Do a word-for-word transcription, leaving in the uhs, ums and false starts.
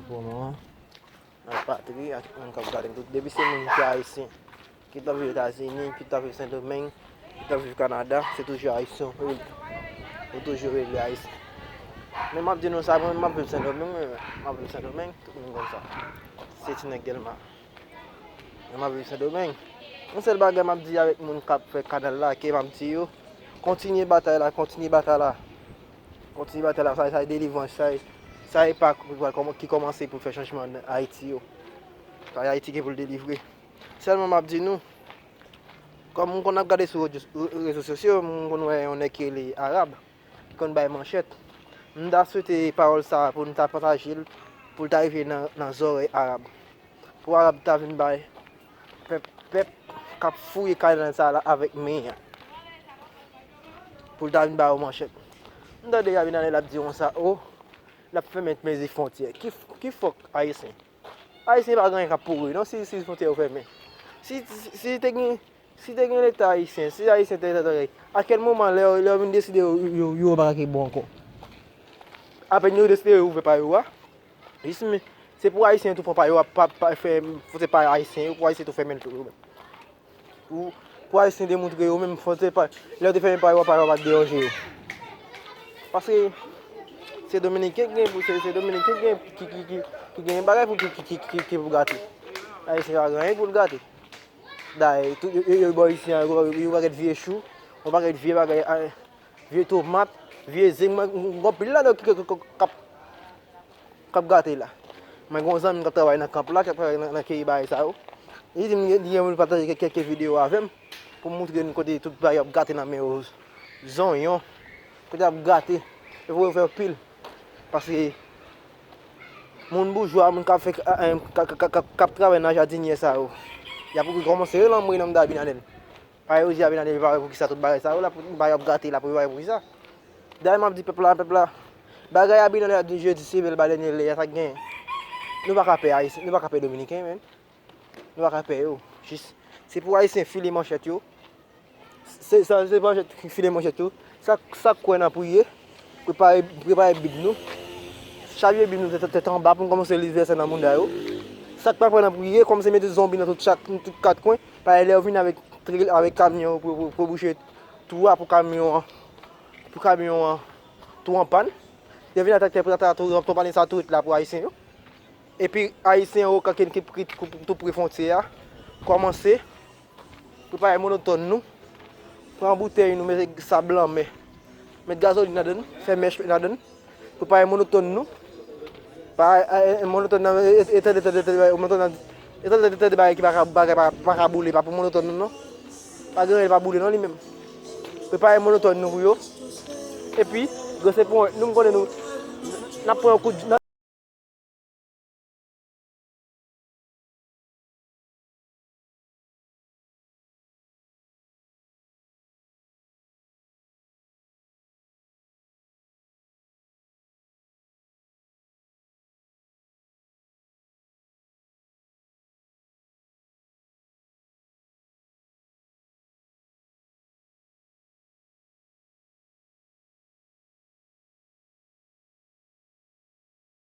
Pou mwen, nan patri, ak moun k ap gade m tout. Depi se moun ki ayisyen, ki t ap viv Etazini, ki t ap viv Sendomeng, ki t ap viv Kanada, se toujou ayisyen ou rele. Ou toujou rele ayisyen. Men m ap di nou sa, mwen, m ap viv Sendomeng, mwen, m ap viv Sendomeng, tout moun konn sa. Se ti nèg Dèlma. Mwen, m ap viv Sendomeng. Yon sèl bagay m ap di avèk moun k ap fè kanal la, ke m ap di yo, kontinye batay la, kontinye batay la. Kontinye batay la, sa, sa e delivrans, sa e, sa e pa ki kòmanse pou fè chanjman nan Ayiti yo. Sa Ayiti gen pou l delivre. Sèlman m ap di nou, kòm m konn ap gade sou rezo, rezo sosyo, m konn wè yon nèg ki rele Arab, ki konn bay manchèt. M ta swete pawòl sa a pou n ta pataje l, pou l ta rive nan, nan zòrèy Arab. Pou Arab ta vin bay pèp, pèp k ap fouye kanal sa a la avèk men an. Pou l ta vin ba yo manchèt. M tande Abinader ap di konsa, o, l ap fèmen mezi fwontyè. Ki, ki fòk ayisyen? Ayisyen pa gen anyen k ap pouri, non, si, si fwontyè yo fèmen. Si, si, si te gen, si te gen Leta ayisyen, si ayisyen te, te, te, a kèl moman lè, lè yo vin deside yo, yo, yo pa ka bon ankò? Apèn yo deside yo ouvè pa yo a, jis men, se pou ayisyen tou pran pa yo a, pa, pa fè, fwontyè pa ayisyen yo, pou ayisyen tou fèmen l tou yo menm. Pou, pou ayisyen demontre yo menm, fwontyè pa, lè yo te fèmen pa yo a, pa yo a pa t deranje yo. Paske se dominiken ki gen, se, se dominiken ki gen, ki, ki, ki, ki gen bagay pou, ki, ki, ki, ki, ki pou gate. Ayisyen pa gen anyen pou l gate. Dayè, tout, yo, yo, yo bò isi an, yo, yo, yo pakèt vye chou, yon pakèt vye bagay, a, vye tomat, vye zen, mwen, m, m, anpil ladan yo ki, ki, ki, ki, k ap, k ap gate la. Mwen gen yon zanmi m k ap travay nan kanp la, k ap travay nan, nan keyi bagay sa yo. Li di m li gen, li gen pou l pataje kèk, kèk videyo avè m, pou m montre nou kote tout bagay yo ap gate nan men yo. Zonyon, kote y ap gate, yo pou yo fè pil. Paske moun boujwa, moun k ap fè, eh, eh, k, k, k, k, k ap travay nan jadinyè sa yo, y ap kòmanse relanmwe nan manda Abinader. Paske yo di Abinader pa wè poukisa tout bagay sa yo la, pou bagay ap gate la, pou yo pa wè poukisa. Dayè m ap di pèp la, pèp la, bagay Abinader ap di jodi se bèl ba dènye lè a, sa k genyen. Nou pa ka pè Ayisyen, nou pa ka pè Dominiken, menm. Nou pa ka pè yo. Jis, se pou Ayisyen file manchèt yo. Se, sa, se manchèt, file manchèt yo. Sa, sa k kwè nan priye, prepare, prepare Bib nou. Chavire Bib nou tèt, tèt anba pou n kòmanse li vèsè nan manda yo. Sa k pa kwè nan priye, kòmanse mete zonbi nan tout chak, tout kat kwen. Paske lè yo vin avèk tril, avèk kamyon pou, pou, pou bouche twou a, pou kamyon an, pou kamyon an tou an pàn. Yo vin ak traktè pou traktè tou, tou pàn sa tou la pou Ayisyen yo. Epi Ayisyen yo, kanke ki, ki, ki tou pre fwontyè a, kòmanse prepare monotòn nou, pran boutèy nou, mete sab lanmè, met gazolin ladan l, fè mèch ladan l, prepare monotòn nou, pa, eh, eh, monotòn nan, eh, eh, tande, tande, tande, monotòn nan, eh, tande, tande, tande bagay ki pa ka, bagay pa, pa ka boule, pa pou monotòn nou, non. Pa gen anyen pa boule, non, li menm. Prepare monotòn nou pou yo. Epi, gwo se pou nou, m konnen nou, n ap pran yon kout, n